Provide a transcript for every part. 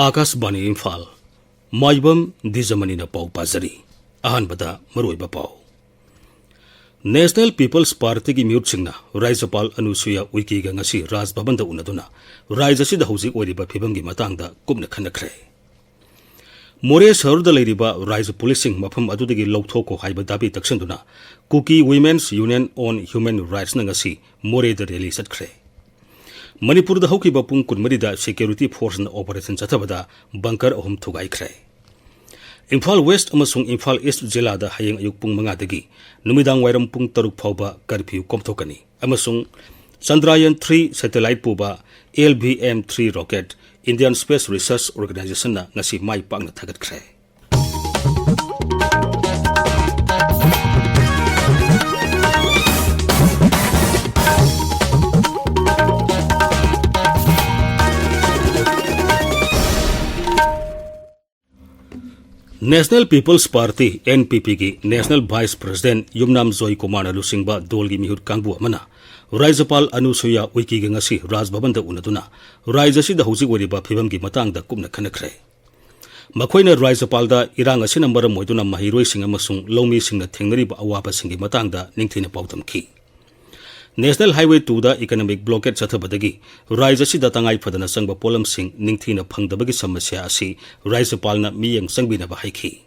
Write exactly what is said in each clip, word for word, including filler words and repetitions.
ꯑꯥꯀꯥꯁꯕꯥꯅꯤ ꯏꯝꯐꯥꯜ꯫ ꯃꯥꯏꯕꯝ ꯗꯤꯖꯃꯅꯤꯅ ꯄꯥꯎ ꯄꯥꯖꯔꯤ꯫ ꯑꯍꯥꯟꯕꯗ ꯃꯔꯨꯑꯣꯏꯕ ꯄꯥꯎ꯫ National People's Partyꯒꯤ ꯃꯤꯍꯨꯠꯁꯤꯡꯅ ꯔꯥꯖ꯭ꯌꯄꯥꯜ ꯑꯅꯨꯁꯨꯌꯥ ꯎꯏꯀꯦꯒ ꯉꯁꯤ ꯔꯥꯖ ꯚꯕꯟꯗ ꯎꯅꯗꯨꯅ ꯔꯥꯖ꯭ꯌ ꯑꯁꯤꯗ ꯍꯧꯖꯤꯛ ꯑꯣꯏꯔꯤꯕ ꯐꯤꯕꯝꯒꯤ ꯃꯇꯥꯡꯗ ꯀꯨꯞꯅ ꯈꯟꯅꯈ꯭ꯔꯦ꯫ ꯃꯣꯔꯦ ꯁꯍꯔꯗ ꯂꯩꯔꯤꯕ ꯔꯥꯖ꯭ꯌ ꯄꯨꯂꯤꯁꯁꯤꯡ ꯃꯐꯝ ꯑꯗꯨꯗꯒꯤ ꯂꯧꯊꯣꯛꯈꯣ ꯍꯥꯏꯕ ꯗꯥꯕꯤ ꯇꯛꯁꯤꯟꯗꯨꯅ Kuki Women's Union on Human Rightsꯅ ꯉꯁꯤ ꯃꯣꯔꯦꯗ rally ꯆꯠꯈ꯭ꯔꯦ꯫ ꯃꯅꯤꯄꯨꯔꯗ ꯍꯧꯈꯤꯕ ꯄꯨꯡ ꯀꯨꯟꯃꯔꯤꯗ security forceꯅ operation ꯆꯠꯊꯕꯗ bunker ꯑꯍꯨꯝ ꯊꯨꯒꯥꯏꯈ꯭ꯔꯦ꯫ ꯏꯝꯐꯥꯜ West ꯑꯃꯁꯨꯡ ꯏꯝꯐꯥꯜ East ꯖꯤꯂꯥꯗ ꯍꯌꯦꯡ ꯑꯌꯨꯛ ꯄꯨꯡ ꯃꯉꯥꯗꯒꯤ ꯅꯨꯃꯤꯗꯥꯡ ꯋꯥꯏꯔꯝ ꯄꯨꯡ ꯇꯔꯨꯛ ꯐꯥꯎꯕ curfew ꯀꯣꯝꯊꯣꯛꯀꯅꯤ ꯑꯃꯁꯨꯡ Chandrayaan three satellite ꯄꯨꯕ L V M three rocket Indian Space Research Organizationꯅ ꯉꯁꯤ ꯃꯥꯏ ꯄꯥꯛꯅ ꯊꯥꯒꯠꯈ꯭ꯔꯦ꯫ National People's Party, NPPꯒꯤ National Vice President ꯌꯨꯝꯅꯥꯝ ꯖꯣꯏ ꯀꯨꯃꯥꯔꯅ ꯂꯨꯆꯤꯡꯕ ꯗꯣꯜꯒꯤ ꯃꯤꯍꯨꯠ ꯀꯥꯡꯕꯨ ꯑꯃꯅ ꯔꯥꯖ꯭ꯌꯄꯥꯜ ꯑꯅꯨꯁꯨꯌꯥ ꯎꯏꯀꯦꯒ ꯉꯁꯤ ꯔꯥꯖ ꯚꯕꯟꯗ ꯎꯅꯗꯨꯅ ꯔꯥꯖ꯭ꯌ ꯑꯁꯤꯗ ꯍꯧꯖꯤꯛ ꯑꯣꯏꯔꯤꯕ ꯐꯤꯕꯝꯒꯤ ꯃꯇꯥꯡꯗ ꯀꯨꯞꯅ ꯈꯟꯅꯈ꯭ꯔꯦ꯫ ꯃꯈꯣꯏꯅ ꯔꯥꯖ꯭ꯌꯄꯥꯜꯗ ꯏꯔꯥꯡ ꯑꯁꯤꯅ ꯃꯔꯝ ꯑꯣꯏꯗꯨꯅ ꯃꯍꯩꯔꯣꯏꯁꯤꯡ ꯑꯃꯁꯨꯡ ꯂꯧꯃꯤꯁꯤꯡꯅ ꯊꯦꯡꯅꯔꯤꯕ ꯑꯋꯥꯕꯁꯤꯡꯒꯤ ꯃꯇꯥꯡꯗ ꯅꯤꯡꯊꯤꯅ ꯄꯥꯎꯗꯝꯈꯤ꯫ National Highway twoꯗ economic blockade ꯆꯠꯊꯕꯗꯒꯤ ꯔꯥꯖ꯭ꯌ ꯑꯁꯤꯗ ꯇꯉꯥꯏ ꯐꯗꯅ ꯆꯪꯕ ꯄꯣꯠꯂꯝꯁꯤꯡ ꯅꯤꯡꯊꯤꯅ ꯐꯪꯗꯕꯒꯤ ꯁꯃꯁ꯭ꯌꯥ ꯑꯁꯤ ꯔꯥꯖ꯭ꯌꯄꯥꯜꯅ ꯃꯤꯠꯌꯦꯡ ꯆꯪꯕꯤꯅꯕ ꯍꯥꯏꯈꯤ꯫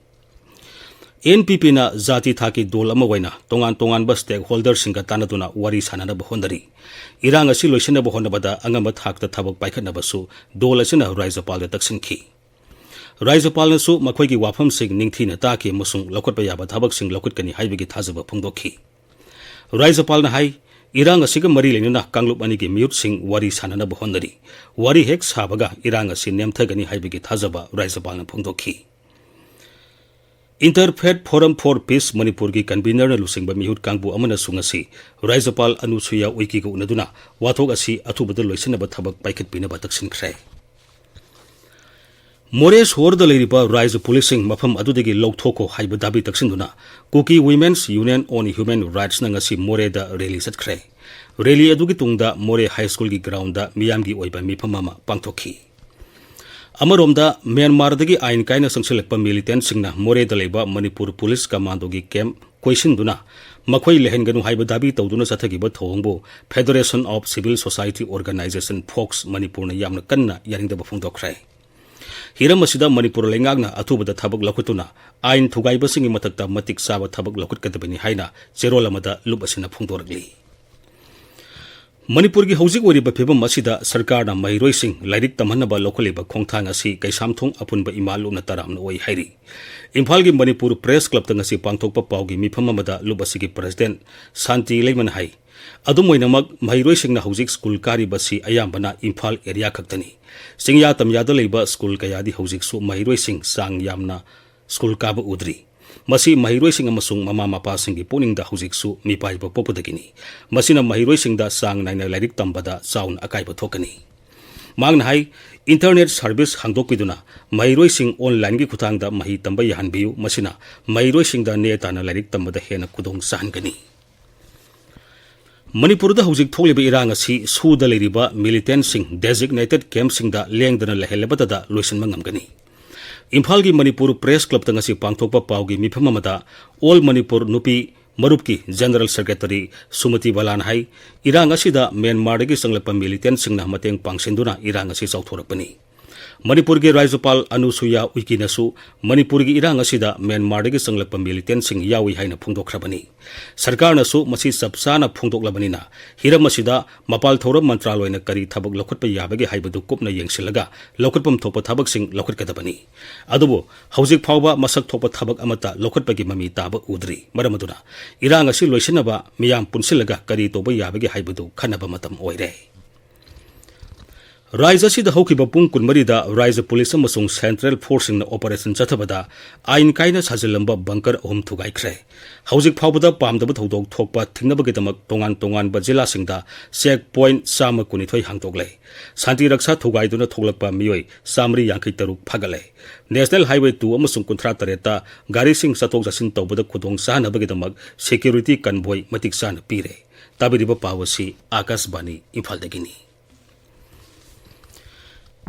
NPPꯅ ꯖꯥꯇꯤ ꯊꯥꯛꯀꯤ ꯗꯣꯜ ꯑꯃ ꯑꯣꯏꯅ ꯇꯣꯉꯥꯟ ꯇꯣꯉꯥꯟꯕ stakeholderꯁꯤꯡꯒ ꯇꯥꯟꯅꯗꯨꯅ ꯋꯥꯔꯤ ꯁꯥꯅꯅꯕ ꯍꯣꯠꯅꯔꯤ꯫ ꯏꯔꯥꯡ ꯑꯁꯤ ꯂꯣꯏꯁꯤꯟꯅꯕ ꯍꯣꯠꯅꯕꯗ ꯑꯉꯝꯕ ꯊꯥꯛꯇ ꯊꯕꯛ ꯄꯥꯏꯈꯠꯅꯕꯁꯨ ꯗꯣꯜ ꯑꯁꯤꯅ ꯔꯥꯖ꯭ꯌꯄꯥꯜꯗ ꯇꯛꯁꯤꯟꯈꯤ꯫ ꯔꯥꯖ꯭ꯌꯄꯥꯜꯅꯁꯨ ꯃꯈꯣꯏꯒꯤ ꯋꯥꯐꯝꯁꯤꯡ ꯅꯤꯡꯊꯤꯅ ꯇꯥꯈꯤ ꯑꯃꯁꯨꯡ ꯂꯧꯈꯠꯄ ꯌꯥꯕ ꯊꯕꯛꯁꯤꯡ ꯂꯧꯈꯠꯀꯅꯤ ꯍꯥꯏꯕꯒꯤ ꯊꯥꯖꯕ ꯐꯣꯡꯗꯣꯛꯈꯤ꯫ ꯔꯥꯖ꯭ꯌꯄꯥꯜꯅ ꯍꯥꯏ, ꯏꯔꯥꯡ ꯑꯁꯤꯒ ꯃꯔꯤ ꯂꯩꯅꯅ ꯀꯥꯡꯂꯨꯞ ꯑꯅꯤꯒꯤ ꯃꯤꯍꯨꯠꯁꯤꯡ ꯋꯥꯔꯤ ꯁꯥꯅꯅꯕ ꯍꯣꯠꯅꯔꯤ꯫ ꯋꯥꯔꯤ ꯍꯦꯛ ꯁꯥꯕꯒ ꯏꯔꯥꯡ ꯑꯁꯤ ꯅꯦꯝꯊꯒꯅꯤ ꯍꯥꯏꯕꯒꯤ ꯊꯥꯖꯕ ꯔꯥꯖ꯭ꯌꯄꯥꯜꯅ ꯐꯣꯡꯗꯣꯛꯈꯤ꯫ Interfaith Forum for Peace ꯃꯅꯤꯄꯨꯔꯒꯤ convenerꯅ ꯂꯨꯆꯤꯡꯕ ꯃꯤꯍꯨꯠ ꯀꯥꯡꯕꯨ ꯑꯃꯅꯁꯨ ꯉꯁꯤ ꯔꯥꯖ꯭ꯌꯄꯥꯜ ꯑꯅꯨꯁꯨꯌꯥ ꯎꯏꯀꯦꯒ ꯎꯅꯗꯨꯅ ꯋꯥꯊꯣꯛ ꯑꯁꯤ ꯑꯊꯨꯕꯗ ꯂꯣꯏꯁꯤꯟꯅꯕ ꯊꯕꯛ ꯄꯥꯏꯈꯠꯄꯤꯅꯕ ꯇꯛꯁꯤꯟꯈ꯭ꯔꯦ꯫ ꯃꯣꯔꯦ ꯁꯣꯍꯣꯔꯗ ꯂꯩꯔꯤꯕ ꯔꯥꯖ꯭ꯌ ꯄꯨꯂꯤꯁꯁꯤꯡ ꯃꯐꯝ ꯑꯗꯨꯗꯒꯤ ꯂꯧꯊꯣꯛꯈꯣ ꯍꯥꯏꯕ ꯗꯥꯕꯤ ꯇꯛꯁꯤꯟꯗꯨꯅ Kuki Women's Union on Human Rightsꯅ ꯉꯁꯤ ꯃꯣꯔꯦꯗ rally ꯆꯠꯈ꯭ꯔꯦ꯫ Rally ꯑꯗꯨꯒꯤ ꯇꯨꯡꯗ ꯃꯣꯔꯦ High Schoolꯒꯤ groundꯗ ꯃꯤꯌꯥꯝꯒꯤ ꯑꯣꯏꯕ ꯃꯤꯐꯝ ꯑꯃ ꯄꯥꯡꯊꯣꯛꯈꯤ꯫ ꯑꯃꯔꯣꯝꯗ, ꯃ꯭ꯌꯥꯟꯃꯥꯔꯗꯒꯤ ꯑꯥꯏꯟ ꯀꯥꯏꯅ ꯆꯪꯁꯤꯜꯂꯛꯄ ꯃꯤꯂꯤꯇꯦꯟꯁꯤꯡꯅ ꯃꯣꯔꯦꯗ ꯂꯩꯕ ꯃꯅꯤꯄꯨꯔ ꯄꯨꯂꯤꯁ ꯀꯃꯥꯟꯗꯣꯒꯤ ꯀꯦꯝꯞ ꯀꯣꯏꯁꯤꯟꯗꯨꯅ ꯃꯈꯣꯏ ꯂꯩꯍꯟꯒꯅꯨ ꯍꯥꯏꯕ ꯗꯥꯕꯤ ꯇꯧꯗꯨꯅ ꯆꯠꯊꯈꯤꯕ ꯊꯧꯑꯣꯡꯕꯨ Federation of Civil Society Organization, fox, ꯃꯅꯤꯄꯨꯔꯅ ꯌꯥꯝꯅ ꯀꯟꯅ ꯌꯥꯅꯤꯡꯗꯕ ꯐꯣꯡꯗꯣꯛꯈ꯭ꯔꯦ꯫ ꯍꯤꯔꯝ ꯑꯁꯤꯗ ꯃꯅꯤꯄꯨꯔ ꯂꯩꯉꯥꯛꯅ ꯑꯊꯨꯕꯗ ꯊꯕꯛ ꯂꯧꯈꯠꯇꯨꯅ ꯑꯥꯏꯟ ꯊꯨꯒꯥꯏꯕꯁꯤꯡꯒꯤ ꯃꯊꯛꯇ ꯃꯇꯤꯛ ꯆꯥꯕ ꯊꯕꯛ ꯂꯧꯈꯠꯀꯗꯕꯅꯤ ꯍꯥꯏꯅ ꯆꯦꯔꯣꯜ ꯑꯃꯗ ꯂꯨꯞ ꯑꯁꯤꯅ ꯐꯣꯡꯗꯣꯔꯛꯂꯤ꯫ ꯃꯅꯤꯄꯨꯔꯒꯤ ꯍꯧꯖꯤꯛ ꯑꯣꯏꯔꯤꯕ ꯐꯤꯕꯝ ꯑꯁꯤꯗ ꯁꯔꯀꯥꯔꯅ ꯃꯍꯩꯔꯣꯏꯁꯤꯡ ꯂꯥꯏꯔꯤꯛ ꯇꯝꯍꯟꯅꯕ ꯂꯧꯈꯠꯂꯤꯕ ꯈꯣꯡꯊꯥꯡ ꯑꯁꯤ ꯀꯩꯁꯥꯝꯊꯣꯡ ꯑꯄꯨꯟꯕ ꯏꯃꯥ ꯂꯨꯞꯅ ꯇꯔꯥꯝꯅ ꯑꯣꯏ ꯍꯥꯏꯔꯤ꯫ ꯏꯝꯐꯥꯜꯒꯤ ꯃꯅꯤꯄꯨꯔ ꯄ꯭ꯔꯦꯁ ꯀ꯭ꯂꯕꯇ ꯉꯁꯤ ꯄꯥꯡꯊꯣꯛꯄ ꯄꯥꯎꯒꯤ ꯃꯤꯐꯝ ꯑꯃꯗ ꯂꯨꯞ ꯑꯁꯤꯒꯤ ꯄ꯭ꯔꯦꯁꯤꯗꯦꯟꯠ ꯁꯥꯟꯇꯤ ꯂꯩꯃꯅ ꯍꯥꯏ, ꯑꯗꯨꯝ ꯑꯣꯏꯅꯃꯛ, ꯃꯍꯩꯔꯣꯏꯁꯤꯡꯅ ꯍꯧꯖꯤꯛ ꯁ꯭ꯀꯨꯜ ꯀꯥꯔꯤꯕꯁꯤ ꯑꯌꯥꯝꯕꯅ ꯏꯝꯐꯥꯜ ꯑꯦꯔꯤꯌꯥ ꯈꯛꯇꯅꯤ꯫ ꯆꯤꯡꯌꯥ ꯇꯝꯌꯥꯗ ꯂꯩꯕ ꯁ꯭ꯀꯨꯜ ꯀꯌꯥꯗꯤ ꯍꯧꯖꯤꯛꯁꯨ ꯃꯍꯩꯔꯣꯏꯁꯤꯡ ꯆꯥꯡ ꯌꯥꯝꯅ ꯁ꯭ꯀꯨꯜ ꯀꯥꯕ ꯎꯗ꯭ꯔꯤ꯫ ꯃꯁꯤ ꯃꯍꯩꯔꯣꯏꯁꯤꯡ ꯑꯃꯁꯨꯡ ꯃꯃꯥ ꯃꯄꯥꯁꯤꯡꯒꯤ ꯄꯨꯛꯅꯤꯡꯗ ꯍꯧꯖꯤꯛꯁꯨ ꯃꯤꯄꯥꯏꯕ ꯄꯣꯛꯄꯗꯒꯤꯅꯤ꯫ ꯃꯁꯤꯅ ꯃꯍꯩꯔꯣꯏꯁꯤꯡꯗ ꯆꯥꯡ ꯅꯥꯏꯅ ꯂꯥꯏꯔꯤꯛ ꯇꯝꯕꯗ ꯆꯥꯎꯅ ꯑꯀꯥꯏꯕ ꯊꯣꯛꯀꯅꯤ꯫ ꯃꯍꯥꯛꯅ ꯍꯥꯏ, ꯏꯟꯇꯔꯅꯦꯠ ꯁꯥꯔꯚꯤꯁ ꯍꯥꯡꯗꯣꯛꯄꯤꯗꯨꯅ ꯃꯍꯩꯔꯣꯏꯁꯤꯡ ꯑꯣꯟꯂꯥꯏꯟꯒꯤ ꯈꯨꯠꯊꯥꯡꯗ ꯃꯍꯩ ꯇꯝꯕ ꯌꯥꯍꯟꯕꯤꯌꯨ, ꯃꯁꯤꯅ ꯃꯍꯩꯔꯣꯏꯁꯤꯡꯗ ꯅꯦ ꯇꯥꯅ ꯂꯥꯏꯔꯤꯛ ꯇꯝꯕꯗ ꯍꯦꯟꯅ ꯈꯨꯗꯣꯡ ꯆꯥꯍꯟꯒꯅꯤ꯫ ꯃꯅꯤꯄꯨꯔꯗ ꯍꯧꯖꯤꯛ ꯊꯣꯛꯂꯤꯕ ꯏꯔꯥꯡ ꯑꯁꯤ ꯁꯨꯗ ꯂꯩꯔꯤꯕ ꯃꯤꯂꯤꯇꯦꯟꯁꯤꯡ ꯗꯦꯖꯤꯒꯅꯦꯇꯦꯗ ꯀꯦꯝꯞꯁꯤꯡꯗ ꯂꯦꯡꯗꯅ ꯂꯩꯍꯜꯂꯕꯇꯗ ꯂꯣꯏꯁꯤꯟꯕ ꯉꯝꯒꯅꯤ꯫ ꯏꯝꯐꯥꯜꯒꯤ ꯃꯅꯤꯄꯨꯔ ꯄ꯭ꯔꯦꯁ ꯀ꯭ꯂꯕꯇ ꯉꯁꯤ ꯄꯥꯡꯊꯣꯛꯄ ꯄꯥꯎꯒꯤ ꯃꯤꯐꯝ ꯑꯃꯗ ꯑꯣꯜ ꯃꯅꯤꯄꯨꯔ ꯅꯨꯄꯤ ꯃꯔꯨꯞꯀꯤ ꯖꯦꯅꯔꯦꯜ ꯁꯦꯀ꯭ꯔꯦꯇꯔꯤ ꯁꯨꯃꯇꯤ ꯕꯂꯥꯟ ꯍꯥꯏ, ꯏꯔꯥꯡ ꯑꯁꯤꯗ ꯃ꯭ꯌꯥꯟꯃꯥꯔꯗꯒꯤ ꯆꯪꯂꯛꯄ ꯃꯤꯂꯤꯇꯦꯟꯁꯤꯡꯅ ꯃꯇꯦꯡ ꯄꯥꯡꯁꯤꯟꯗꯨꯅ ꯏꯔꯥꯡ ꯑꯁꯤ ꯆꯥꯎꯊꯣꯔꯛꯄꯅꯤ꯫ ꯃꯅꯤꯄꯨꯔꯒꯤ ꯔꯥꯖ꯭ꯌꯄꯥꯜ ꯑꯅꯨꯁꯨꯌꯥ ꯎꯏꯀꯤꯅꯁꯨ ꯃꯅꯤꯄꯨꯔꯒꯤ ꯏꯔꯥꯡ ꯑꯁꯤꯗ ꯃ꯭ꯌꯥꯟꯃꯥꯔꯗꯒꯤ ꯆꯪꯂꯛꯄ ꯃꯤꯂꯤꯇꯦꯟꯁꯤꯡ ꯌꯥꯎꯏ ꯍꯥꯏꯅ ꯐꯣꯡꯗꯣꯛꯈ꯭ꯔꯕꯅꯤ꯫ ꯁꯔꯀꯥꯔꯅꯁꯨ ꯃꯁꯤ ꯆꯞ ꯆꯥꯅ ꯐꯣꯡꯗꯣꯛꯂꯕꯅꯤꯅ, ꯍꯤꯔꯝ ꯑꯁꯤꯗ ꯃꯄꯥꯜ ꯊꯧꯔꯝ ꯃꯟꯇ꯭ꯔꯥꯂꯣꯏꯅ ꯀꯔꯤ ꯊꯕꯛ ꯂꯧꯈꯠꯄ ꯌꯥꯕꯒꯦ ꯍꯥꯏꯕꯗꯨ ꯀꯨꯞꯅ ꯌꯦꯡꯁꯤꯜꯂꯒ ꯂꯧꯈꯠꯐꯝ ꯊꯣꯛꯄ ꯊꯕꯛꯁꯤꯡ ꯂꯧꯈꯠꯀꯗꯕꯅꯤ꯫ ꯑꯗꯨꯕꯨ ꯍꯧꯖꯤꯛ ꯐꯥꯎꯕ ꯃꯁꯛ ꯊꯣꯛꯄ ꯊꯕꯛ ꯑꯃꯠꯇ ꯂꯧꯈꯠꯄꯒꯤ ꯃꯃꯤ ꯇꯥꯕ ꯎꯗ꯭ꯔꯤ꯫ ꯃꯔꯝ ꯑꯗꯨꯅ ꯏꯔꯥꯡ ꯑꯁꯤ ꯂꯣꯏꯁꯤꯟꯅꯕ ꯃꯤꯌꯥꯝ ꯄꯨꯟꯁꯤꯜꯂꯒ ꯀꯔꯤ ꯇꯧꯕ ꯌꯥꯕꯒꯦ ꯍꯥꯏꯕꯗꯨ ꯈꯟꯅꯕ ꯃꯇꯝ ꯑꯣꯏꯔꯦ꯫ ꯔꯥꯖ꯭ꯌ ꯑꯁꯤꯗ ꯍꯧꯈꯤꯕ ꯄꯨꯡ ꯀꯨꯟꯃꯔꯤꯗ ꯔꯥꯖ꯭ꯌ ꯄꯨꯂꯤꯁ ꯑꯃꯁꯨꯡ ꯁꯦꯟꯇ꯭ꯔꯦꯜ ꯐꯣꯔꯁꯁꯤꯡꯅ ꯑꯣꯄꯔꯦꯁꯟ ꯆꯠꯊꯕꯗ ꯑꯥꯏꯟ ꯀꯥꯏꯅ ꯁꯥꯖꯤꯜꯂꯝꯕ ꯕꯪꯀꯔ ꯑꯍꯨꯝ ꯊꯨꯒꯥꯏꯈ꯭ꯔꯦ꯫ ꯍꯧꯖꯤꯛ ꯐꯥꯎꯕꯗ ꯄꯥꯝꯗꯕ ꯊꯧꯗꯣꯛ ꯊꯣꯛꯄ ꯊꯤꯡꯅꯕꯒꯤꯗꯃꯛ ꯇꯣꯉꯥꯟ ꯇꯣꯉꯥꯟꯕ ꯖꯤꯂꯥꯁꯤꯡꯗ ꯆꯦꯛ ꯄꯣꯏꯟꯠ ꯆꯥꯝꯃ ꯀꯨꯟꯅꯤꯊꯣꯏ ꯍꯥꯡꯗꯣꯛꯂꯦ꯫ ꯁꯥꯟꯇꯤ ꯔꯛꯁꯥ ꯊꯨꯒꯥꯏꯗꯨꯅ ꯊꯣꯛꯂꯛꯄ ꯃꯤꯑꯣꯏ ꯆꯥꯃꯔꯤ ꯌꯥꯡꯈꯩ ꯇꯔꯨꯛ ꯐꯥꯒꯠꯂꯦ꯫ ꯅꯦꯁꯅꯦꯜ ꯍꯥꯏꯋꯦ ꯇꯨ ꯑꯃꯁꯨꯡ ꯀꯨꯟꯊ꯭ꯔꯥ ꯇꯔꯦꯠꯇ ꯒꯥꯔꯤꯁꯤꯡ ꯆꯠꯊꯣꯛ ꯆꯠꯁꯤꯟ ꯇꯧꯕꯗ ꯈꯨꯗꯣꯡ ꯆꯥꯍꯟꯅꯕꯒꯤꯗꯃꯛ ꯁꯦꯀ꯭ꯌꯨꯔꯤꯇꯤ ꯀꯟꯚꯣꯏ ꯃꯇꯤꯛ ꯆꯥꯅ ꯄꯤꯔꯦ꯫ ꯇꯥꯕꯤꯔꯤꯕ ꯄꯥꯎ ꯑꯁꯤ ꯑꯥꯀꯥꯁꯕꯥꯅꯤ ꯏꯝꯐꯥꯜꯗꯒꯤꯅꯤ꯫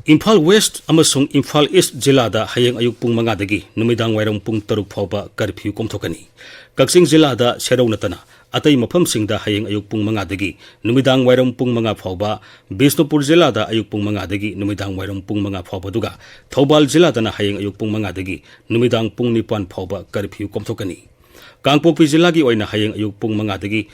ꯏꯝꯐꯥꯜ ꯋꯦꯁ꯭ꯠ ꯑꯃꯁꯨꯡ ꯏꯝꯐꯥꯜ ꯏꯁ꯭ꯠ ꯖꯤꯂꯥꯗ ꯍꯌꯦꯡ ꯑꯌꯨꯛ ꯄꯨꯡ ꯃꯉꯥꯗꯒꯤ ꯅꯨꯃꯤꯗꯥꯡ ꯋꯥꯏꯔꯝ ꯄꯨꯡ ꯇꯔꯨꯛ ꯐꯥꯎꯕ ꯀꯔꯐ꯭ꯌꯨ ꯀꯣꯝꯊꯣꯛꯀꯅꯤ꯫ ꯀꯛꯆꯤꯡ ꯖꯤꯂꯥꯗ ꯁꯦꯔꯧ ꯅꯠꯇꯅ ꯑꯇꯩ ꯃꯐꯝꯁꯤꯡꯗ ꯍꯌꯦꯡ ꯑꯌꯨꯛ ꯄꯨꯡ ꯃꯉꯥꯗꯒꯤ ꯅꯨꯃꯤꯗꯥꯡ ꯋꯥꯏꯔꯝ ꯄꯨꯡ ꯃꯉꯥ ꯐꯥꯎꯕ, ꯕꯤꯁꯅꯨꯄꯨꯔ ꯖꯤꯂꯥꯗ ꯑꯌꯨꯛ ꯄꯨꯡ ꯃꯉꯥꯗꯒꯤ ꯅꯨꯃꯤꯗꯥꯡ ꯋꯥꯏꯔꯝ ꯄꯨꯡ ꯃꯉꯥ ꯐꯥꯎꯕ, ꯑꯗꯨꯒ ꯊꯧꯕꯥꯜ ꯖꯤꯂꯥꯗꯅ ꯍꯌꯦꯡ ꯑꯌꯨꯛ ꯄꯨꯡ ꯃꯉꯥꯗꯒꯤ ꯅꯨꯃꯤꯗꯥꯡ ꯄꯨꯡ ꯅꯤꯄꯥꯟ ꯐꯥꯎꯕ ꯀꯔꯐ꯭ꯌꯨ ꯀꯣꯝꯊꯣꯛꯀꯅꯤ꯫ ꯀꯥꯡꯄꯣꯛꯄꯤ ꯖꯤꯂꯥꯒꯤ ꯑꯣꯏꯅ ꯍꯌꯦꯡ ꯑꯌꯨꯛ ꯄꯨꯡ ꯃꯉꯥꯗꯒꯤ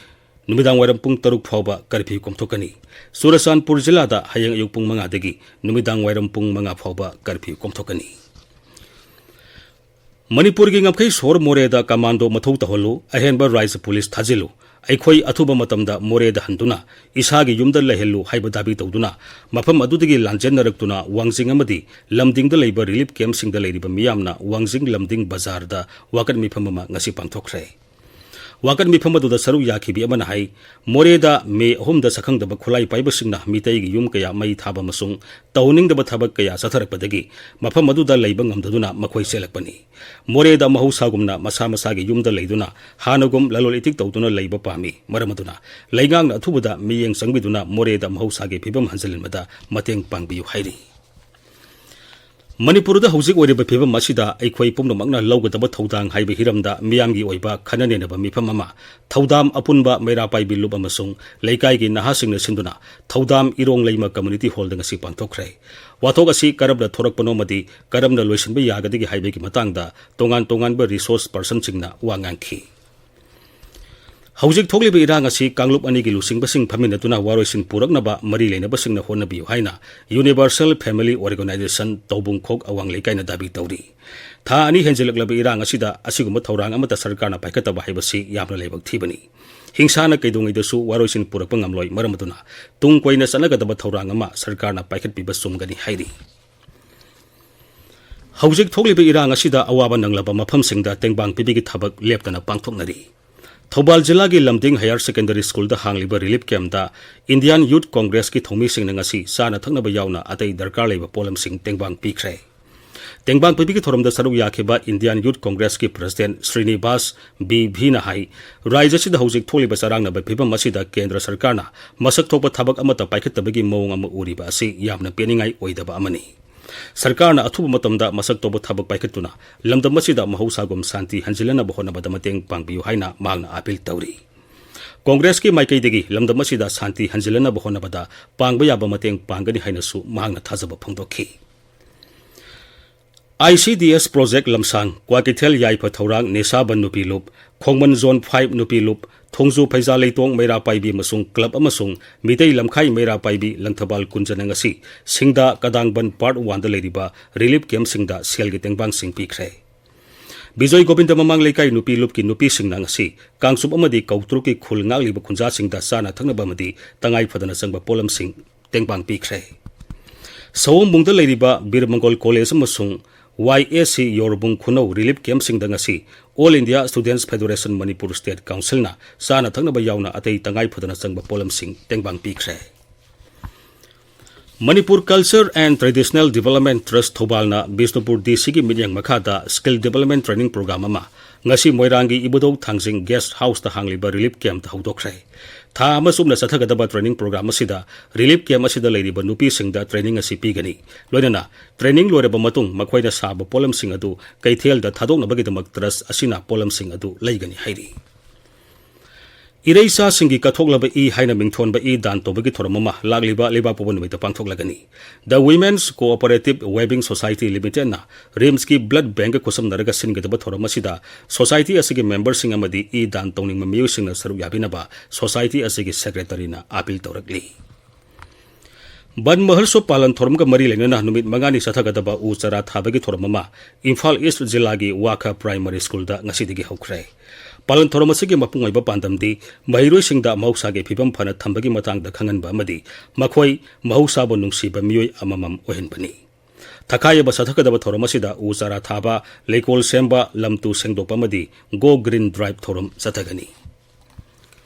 ꯅꯨꯃꯤꯗꯥꯡ ꯋꯥꯏꯔꯝ ꯄꯨꯡ ꯇꯔꯨꯛ ꯐꯥꯎꯕ ꯀꯔꯐ꯭ꯌꯨ ꯀꯣꯝꯊꯣꯛꯀꯅꯤ꯫ ꯆꯨꯔꯆꯥꯟꯄꯨꯔ ꯖꯤꯂꯥꯗ ꯍꯌꯦꯡ ꯑꯌꯨꯛ ꯄꯨꯡ ꯃꯉꯥꯗꯒꯤ ꯅꯨꯃꯤꯗꯥꯡ ꯋꯥꯏꯔꯝ ꯄꯨꯡ ꯃꯉꯥ ꯐꯥꯎꯕ ꯀꯔꯐ꯭ꯌꯨ ꯀꯣꯝꯊꯣꯛꯀꯅꯤ꯫ ꯃꯅꯤꯄꯨꯔꯒꯤ ꯉꯝꯈꯩ ꯁꯣꯔ ꯃꯣꯔꯦꯗ ꯀꯃꯥꯟꯗꯣ ꯃꯊꯧ ꯇꯧꯍꯜꯂꯨ, ꯑꯍꯦꯟꯕ ꯔꯥꯏꯖ ꯄꯨꯂꯤꯁ ꯊꯥꯖꯤꯜꯂꯨ, ꯑꯩꯈꯣꯏ ꯑꯊꯨꯕ ꯃꯇꯝꯗ ꯃꯣꯔꯦꯗ ꯍꯟꯗꯨꯅ ꯏꯁꯥꯒꯤ ꯌꯨꯝꯗ ꯂꯩꯍꯜꯂꯨ ꯍꯥꯏꯕ ꯗꯥꯕꯤ ꯇꯧꯗꯨꯅ ꯃꯐꯝ ꯑꯗꯨꯗꯒꯤ ꯂꯥꯟꯖꯦꯟꯅꯔꯛꯇꯨꯅ ꯋꯥꯡꯖꯤꯡ ꯑꯃꯗꯤ ꯂꯝꯗꯤꯡꯗ ꯂꯩꯕ ꯔꯤꯂꯤꯐ ꯀꯦꯝꯞꯁꯤꯡꯗ ꯂꯩꯔꯤꯕ ꯃꯤꯌꯥꯝꯅ ꯋꯥꯡꯖꯤꯡ ꯂꯝꯗꯤꯡ ꯕꯖꯥꯔꯗ ꯋꯥꯀꯠ ꯃꯤꯐꯝ ꯑꯃ ꯉꯁꯤ ꯄꯥꯡꯊꯣꯛꯈ꯭ꯔꯦ꯫ ꯋꯥꯀꯠ ꯃꯤꯐꯝ ꯑꯗꯨꯗ ꯁꯔꯨꯛ ꯌꯥꯈꯤꯕꯤ ꯑꯃꯅ ꯍꯥꯏ, ꯃꯣꯔꯦꯗ ꯃꯦ ꯑꯍꯨꯝꯗ ꯁꯛꯈꯪꯗꯕ ꯈꯨꯠꯂꯥꯏ ꯄꯥꯏꯕꯁꯤꯡꯅ ꯃꯤꯇꯩꯒꯤ ꯌꯨꯝ ꯀꯌꯥ ꯃꯩ ꯊꯥꯕ ꯑꯃꯁꯨꯡ ꯇꯧꯍꯟꯅꯤꯡꯗꯕ ꯊꯕꯛ ꯀꯌꯥ ꯆꯠꯊꯔꯛꯄꯗꯒꯤ ꯃꯐꯝ ꯑꯗꯨꯗ ꯂꯩꯕ ꯉꯝꯗꯗꯨꯅ ꯃꯈꯣꯏ ꯆꯦꯜꯂꯛꯄꯅꯤ꯫ ꯃꯣꯔꯦꯗ ꯃꯍꯧꯁꯥꯒꯨꯝꯅ ꯃꯁꯥ ꯃꯁꯥꯒꯤ ꯌꯨꯝꯗ ꯂꯩꯗꯨꯅ ꯍꯥꯟꯅꯒꯨꯝ ꯂꯂꯣꯜ ꯏꯇꯤꯛ ꯇꯧꯗꯨꯅ ꯂꯩꯕ ꯄꯥꯝꯃꯤ꯫ ꯃꯔꯝ ꯑꯗꯨꯅ ꯂꯩꯉꯥꯛꯅ ꯑꯊꯨꯕꯗ ꯃꯤꯠꯌꯦꯡ ꯆꯪꯕꯤꯗꯨꯅ ꯃꯣꯔꯦꯗ ꯃꯍꯧꯁꯥꯒꯤ ꯐꯤꯕꯝ ꯍꯟꯖꯤꯜꯍꯟꯕꯗ ꯃꯇꯦꯡ ꯄꯥꯡꯕꯤꯌꯨ ꯍꯥꯏꯔꯤ꯫ ꯃꯅꯤꯄꯨꯔꯗ ꯍꯧꯖꯤꯛ ꯑꯣꯏꯔꯤꯕ ꯐꯤꯕꯝ ꯑꯁꯤꯗ ꯑꯩꯈꯣꯏ ꯄꯨꯝꯅꯃꯛꯅ ꯂꯧꯒꯗꯕ ꯊꯧꯗꯥꯡ ꯍꯥꯏꯕ ꯍꯤꯔꯝꯗ ꯃꯤꯌꯥꯝꯒꯤ ꯑꯣꯏꯕ ꯈꯟꯅ ꯅꯩꯅꯕ ꯃꯤꯐꯝ ꯑꯃ ꯊꯧꯗꯥꯝ ꯑꯄꯨꯟꯕ ꯃꯩꯔꯥ ꯄꯥꯏꯕꯤ ꯂꯨꯞ ꯑꯃꯁꯨꯡ ꯂꯩꯀꯥꯏꯒꯤ ꯅꯍꯥꯁꯤꯡꯅ ꯁꯤꯟꯗꯨꯅ ꯊꯧꯗꯥꯝ ꯏꯔꯣꯡ ꯂꯩꯃ ꯀꯝꯃ꯭ꯌꯨꯅꯤꯇꯤ ꯍꯣꯜꯗ ꯉꯁꯤ ꯄꯥꯡꯊꯣꯛꯈ꯭ꯔꯦ꯫ ꯋꯥꯊꯣꯛ ꯑꯁꯤ ꯀꯔꯝꯅ ꯊꯣꯔꯛꯄꯅꯣ ꯑꯃꯗꯤ ꯀꯔꯝꯅ ꯂꯣꯏꯁꯤꯟꯕ ꯌꯥꯒꯗꯒꯦ ꯍꯥꯏꯕꯒꯤ ꯃꯇꯥꯡꯗ ꯇꯣꯉꯥꯟ ꯇꯣꯉꯥꯟꯕ ꯔꯤꯁꯣꯔꯁ ꯄꯔꯁꯟꯁꯤꯡꯅ ꯋꯥ ꯉꯥꯡꯈꯤ꯫ ꯍꯧꯖꯤꯛ ꯊꯣꯛꯂꯤꯕ ꯏꯔꯥꯡ ꯑꯁꯤ ꯀꯥꯡꯂꯨꯞ ꯑꯅꯤꯒꯤ ꯂꯨꯆꯤꯡꯕꯁꯤꯡ ꯐꯝꯃꯤꯟꯅꯗꯨꯅ ꯋꯥꯔꯣꯏꯁꯤꯟ ꯄꯨꯔꯛꯅꯕ ꯃꯔꯤ ꯂꯩꯅꯕꯁꯤꯡꯅ ꯍꯣꯠꯅꯕꯤꯌꯨ ꯍꯥꯏꯅ Universal Family Organization ꯇꯧꯕꯨꯡꯈꯣꯛ ꯑꯋꯥꯡ ꯂꯩꯀꯥꯏꯅ ꯗꯥꯕꯤ ꯇꯧꯔꯤ꯫ ꯊꯥ ꯑꯅꯤ ꯍꯦꯟꯖꯤꯜꯂꯛꯂꯕ ꯏꯔꯥꯡ ꯑꯁꯤꯗ ꯑꯁꯤꯒꯨꯝꯕ ꯊꯧꯔꯥꯡ ꯑꯃꯠꯇ ꯁꯔꯀꯥꯔꯅ ꯄꯥꯏꯈꯠꯇꯕ ꯍꯥꯏꯕꯁꯤ ꯌꯥꯝꯅ ꯂꯥꯏꯕꯛ ꯊꯤꯕꯅꯤ꯫ ꯍꯤꯡꯁꯥꯅ ꯀꯩꯗꯧꯉꯩꯗꯁꯨ ꯋꯥꯔꯣꯏꯁꯤꯟ ꯄꯨꯔꯛꯄ ꯉꯝꯂꯣꯏ, ꯃꯔꯝ ꯑꯗꯨꯅ ꯇꯨꯡ ꯀꯣꯏꯅ ꯆꯠꯅꯒꯗꯕ ꯊꯧꯔꯥꯡ ꯑꯃ ꯁꯔꯀꯥꯔꯅ ꯄꯥꯏꯈꯠꯄꯤꯕ ꯆꯨꯝꯒꯅꯤ ꯍꯥꯏꯔꯤ꯫ ꯍꯧꯖꯤꯛ ꯊꯣꯛꯂꯤꯕ ꯏꯔꯥꯡ ꯑꯁꯤꯗ ꯑꯋꯥꯕ ꯅꯪꯂꯕ ꯃꯐꯝꯁꯤꯡꯗ ꯇꯦꯡꯕꯥꯡ ꯄꯤꯕꯒꯤ ꯊꯕꯛ ꯂꯦꯞꯇꯅ ꯄꯥꯡꯊꯣꯛꯅꯔꯤ꯫ ꯊꯧꯕꯥꯜ ꯖꯤꯂꯥꯒꯤ ꯂꯝꯗꯤꯡ ꯍꯥꯌꯔ ꯁꯦꯀꯦꯟꯗꯔꯤ ꯁ꯭ꯀꯨꯜꯗ ꯍꯥꯡꯂꯤꯕ ꯔꯤꯂꯤꯐ ꯀꯦꯝꯞꯇ ꯏꯟꯗꯤꯌꯥꯟ ꯌꯨꯊ ꯀꯣꯡꯒ꯭ꯔꯦꯁꯀꯤ ꯊꯧꯃꯤꯁꯤꯡꯅ ꯉꯁꯤ ꯆꯥꯅ ꯊꯛꯅꯕ ꯌꯥꯎꯅ ꯑꯇꯩ ꯗꯔꯀꯥꯔ ꯂꯩꯕ ꯄꯣꯠꯂꯝꯁꯤꯡ ꯇꯦꯡꯕꯥꯡ ꯄꯤꯈ꯭ꯔꯦ꯫ ꯇꯦꯡꯕꯥꯡ ꯄꯤꯕꯤꯒꯤ ꯊꯧꯔꯝꯗ ꯁꯔꯨꯛ ꯌꯥꯈꯤꯕ Indian Youth Congressꯀꯤ President Srinivas B ꯚꯤꯅ ꯍꯥꯏ, ꯔꯥꯖ꯭ꯌ ꯑꯁꯤꯗ ꯍꯧꯖꯤꯛ ꯊꯣꯛꯂꯤꯕ ꯆꯔꯥꯡꯅꯕ ꯐꯤꯚꯝ ꯑꯁꯤꯗ ꯀꯦꯟꯗ꯭ꯔ ꯁꯔꯀꯥꯔꯅ ꯃꯁꯛ ꯊꯣꯛꯄ ꯊꯕꯛ ꯑꯃꯠꯇ ꯄꯥꯏꯈꯠꯇꯕꯒꯤ ꯃꯑꯣꯡ ꯑꯃ ꯎꯔꯤꯕ ꯑꯁꯤ ꯌꯥꯝꯅ ꯄꯦꯟꯅꯤꯡꯉꯥꯏ ꯑꯣꯏꯗꯕ ꯑꯃꯅꯤ꯫ ꯁꯔꯀꯥꯔꯅ ꯑꯊꯨꯕ ꯃꯇꯝꯗ ꯃꯁꯛ ꯊꯣꯛꯄ ꯊꯕꯛ ꯄꯥꯏꯈꯠꯇꯨꯅ ꯂꯝꯗꯝ ꯑꯁꯤꯗ ꯃꯍꯧꯁꯥꯒꯨꯝ ꯁꯥꯟꯇꯤ ꯍꯟꯖꯤꯜꯂꯅꯕ ꯍꯣꯠꯅꯕꯗ ꯃꯇꯦꯡ ꯄꯥꯡꯕꯤꯌꯨ ꯍꯥꯏꯅ ꯃꯍꯥꯛꯅ ꯑꯥꯄꯤꯜ ꯇꯧꯔꯤ꯫ ꯀꯣꯡꯒ꯭ꯔꯦꯁꯀꯤ ꯃꯥꯏꯀꯩꯗꯒꯤ ꯂꯝꯗꯝ ꯑꯁꯤꯗ ꯁꯥꯟꯇꯤ ꯍꯟꯖꯤꯜꯂꯅꯕ ꯍꯣꯠꯅꯕꯗ ꯄꯥꯡꯕ ꯌꯥꯕ ꯃꯇꯦꯡ ꯄꯥꯡꯒꯅꯤ ꯍꯥꯏꯅꯁꯨ ꯃꯍꯥꯛꯅ ꯊꯥꯖꯕ ꯐꯣꯡꯗꯣꯛꯈꯤ꯫ ICDS project ꯂꯝꯁꯥꯡ, ꯀ꯭ꯋꯥꯀꯩꯊꯦꯜ ꯌꯥꯏꯐ ꯊꯧꯔꯥꯡ, ꯅꯤꯁꯥꯕꯟ ꯅꯨꯄꯤ ꯂꯨꯞ, ꯈꯣꯡꯃꯟ Zone five ꯅꯨꯄꯤ ꯂꯨꯞ, ꯊꯣꯡꯖꯨ ꯐꯩꯖꯥ ꯂꯩꯇꯣꯡ ꯃꯩꯔꯥ ꯄꯥꯏꯕꯤ ꯑꯃꯁꯨꯡ club ꯑꯃꯁꯨꯡ ꯃꯤꯇꯩ ꯂꯝꯈꯥꯏ ꯃꯩꯔꯥ ꯄꯥꯏꯕꯤ ꯂꯪꯊꯕꯥꯜ ꯀꯨꯟꯖꯅ ꯉꯁꯤ ꯁꯤꯡꯗꯥ ꯀꯗꯥꯡꯕꯟ Part Oneꯗ ꯂꯩꯔꯤꯕ relief campꯁꯤꯡꯗ ꯁꯦꯜꯒꯤ ꯇꯦꯡꯕꯥꯡꯁꯤꯡ ꯄꯤꯈ꯭ꯔꯦ꯫ ꯕꯤꯖꯣꯏ ꯒꯣꯕꯤꯟꯗ ꯃꯃꯥꯡ ꯂꯩꯀꯥꯏ ꯅꯨꯄꯤ ꯂꯨꯞꯀꯤ ꯅꯨꯄꯤꯁꯤꯡꯅ ꯉꯁꯤ ꯀꯥꯡꯆꯨꯞ ꯑꯃꯗꯤ ꯀꯧꯇ꯭ꯔꯨꯛꯀꯤ ꯈꯨꯜ ꯉꯥꯛꯂꯤꯕ ꯈꯨꯟꯖꯥꯁꯤꯡꯗ ꯆꯥꯅ ꯊꯛꯅꯕ ꯑꯃꯗꯤ ꯇꯉꯥꯏ ꯐꯗꯅ ꯆꯪꯕ ꯄꯣꯠꯂꯝꯁꯤꯡ ꯇꯦꯡꯕꯥꯡ ꯄꯤꯈ꯭ꯔꯦ꯫ ꯁꯑꯣꯝꯕꯨꯡꯗ ꯂꯩꯔꯤꯕ ꯕꯤꯔ ꯃꯪꯒꯣꯜ ꯀꯣꯂꯦꯖ ꯑꯃꯁꯨꯡ YAC ꯌꯣꯔꯕꯨꯡ ꯈꯨꯅꯧ relief campꯁꯤꯡꯗ ꯉꯁꯤ All India Students Federation Manipur State Councilꯅ ꯆꯥꯅ ꯊꯛꯅꯕ ꯌꯥꯎꯅ ꯑꯇꯩ ꯇꯉꯥꯏ ꯐꯗꯅ ꯆꯪꯕ ꯄꯣꯠꯂꯝꯁꯤꯡ ꯇꯦꯡꯕꯥꯡ ꯄꯤꯈ꯭ꯔꯦ꯫ Manipur Culture and Traditional Development Trust ꯊꯧꯕꯥꯜꯅ Bishnupur DCꯒꯤ ꯃꯤꯠꯌꯦꯡ ꯃꯈꯥꯗ Skill Development Training Program ꯑꯃ ꯉꯁꯤ ꯃꯣꯏꯔꯥꯡꯒꯤ ꯏꯕꯨꯙꯧ ꯊꯥꯡꯖꯤꯡ Guest Houseꯇ ꯍꯥꯡꯂꯤꯕ relief campꯇ ꯍꯧꯗꯣꯛꯈ꯭ꯔꯦ꯫ ꯊꯥ ꯑꯃ ꯆꯨꯞꯅ ꯆꯠꯊꯒꯗꯕ training program ꯑꯁꯤꯗ relief camp ꯑꯁꯤꯗ ꯂꯩꯔꯤꯕ ꯅꯨꯄꯤꯁꯤꯡꯗ training ꯑꯁꯤ ꯄꯤꯒꯅꯤ꯫ ꯂꯣꯏꯅꯅ training ꯂꯣꯏꯔꯕ ꯃꯇꯨꯡ ꯃꯈꯣꯏꯅ ꯁꯥꯕ ꯄꯣꯠꯂꯝꯁꯤꯡ ꯑꯗꯨ ꯀꯩꯊꯦꯜꯗ ꯊꯥꯗꯣꯛꯅꯕꯒꯤꯗꯃꯛ trust ꯑꯁꯤꯅ ꯄꯣꯠꯂꯝꯁꯤꯡ ꯑꯗꯨ ꯂꯩꯒꯅꯤ ꯍꯥꯏꯔꯤ꯫ ꯏꯔꯩꯆꯥꯁꯤꯡꯒꯤ ꯀꯠꯊꯣꯛꯂꯕ ꯏ ꯍꯥꯏꯅ ꯃꯤꯡꯊꯣꯟꯕ ꯏ ꯗꯥꯟ ꯇꯧꯕꯒꯤ ꯊꯧꯔꯝ ꯑꯃ ꯂꯥꯛꯂꯤꯕ ꯂꯩꯕꯥꯛꯄꯣꯛꯄ ꯅꯨꯃꯤꯠꯇ ꯄꯥꯡꯊꯣꯛꯂꯒꯅꯤ꯫ The Women's Cooperative Weaving Society Limitedꯅ RIMSꯀꯤ blood bankꯀ ꯈꯨꯠꯁꯝꯅꯔꯒ ꯁꯤꯟꯒꯗꯕ ꯊꯧꯔꯝ ꯑꯁꯤꯗ society ꯑꯁꯤꯒꯤ memberꯁꯤꯡ ꯑꯃꯗꯤ ꯏ ꯗꯥꯟ ꯇꯧꯅꯤꯡꯕ ꯃꯤꯑꯣꯏꯁꯤꯡꯅ ꯁꯔꯨꯛ ꯌꯥꯕꯤꯅꯕ society ꯑꯁꯤꯒꯤ secretaryꯅ ꯑꯥꯄꯤꯜ ꯇꯧꯔꯛꯂꯤ꯫ ꯕꯟ ꯃꯍꯣꯠꯁꯣꯕ ꯄꯥꯂꯟ ꯊꯧꯔꯝꯒ ꯃꯔꯤ ꯂꯩꯅꯅ ꯅꯨꯃꯤꯠ ꯃꯉꯥꯅꯤ ꯆꯠꯊꯒꯗꯕ ꯎ ꯆꯥꯔꯥ ꯊꯥꯕꯒꯤ ꯊꯧꯔꯝ ꯑꯃ ꯏꯝꯐꯥꯜ ꯏꯁ꯭ꯠ ꯖꯤꯂꯥꯒꯤ ꯋꯥꯈ ꯄ꯭ꯔꯥꯏꯃꯔꯤ ꯁ꯭ꯀꯨꯜꯗ ꯉꯁꯤꯗꯒꯤ ꯍꯧꯈ꯭ꯔꯦ꯫ ꯄꯥꯂꯟ ꯊꯧꯔꯝ ꯑꯁꯤꯒꯤ ꯃꯄꯨꯡ ꯑꯣꯏꯕ ꯄꯥꯟꯗꯝꯗꯤ ꯃꯍꯩꯔꯣꯏꯁꯤꯡꯗ ꯃꯍꯧꯁꯥꯒꯤ ꯐꯤꯕꯝ ꯐꯅ ꯊꯝꯕꯒꯤ ꯃꯇꯥꯡꯗ ꯈꯪꯍꯟꯕ ꯑꯃꯗꯤ ꯃꯈꯣꯏ ꯃꯍꯧꯁꯥꯕꯨ ꯅꯨꯡꯁꯤꯕ ꯃꯤꯑꯣꯏ ꯑꯃꯃꯝ ꯑꯣꯏꯍꯟꯕꯅꯤ꯫ ꯊꯈꯥꯏ ꯑꯃ ꯆꯠꯊꯒꯗꯕ ꯊꯧꯔꯝ ꯑꯁꯤꯗ ꯎ ꯆꯥꯔꯥ ꯊꯥꯕ, ꯂꯩꯀꯣꯜ ꯁꯦꯝꯕ, ꯂꯝ ꯇꯨ ꯁꯦꯡꯗꯣꯛꯄ ꯑꯃꯗꯤ Go Green Drive ꯊꯧꯔꯝ ꯆꯠꯊꯒꯅꯤ꯫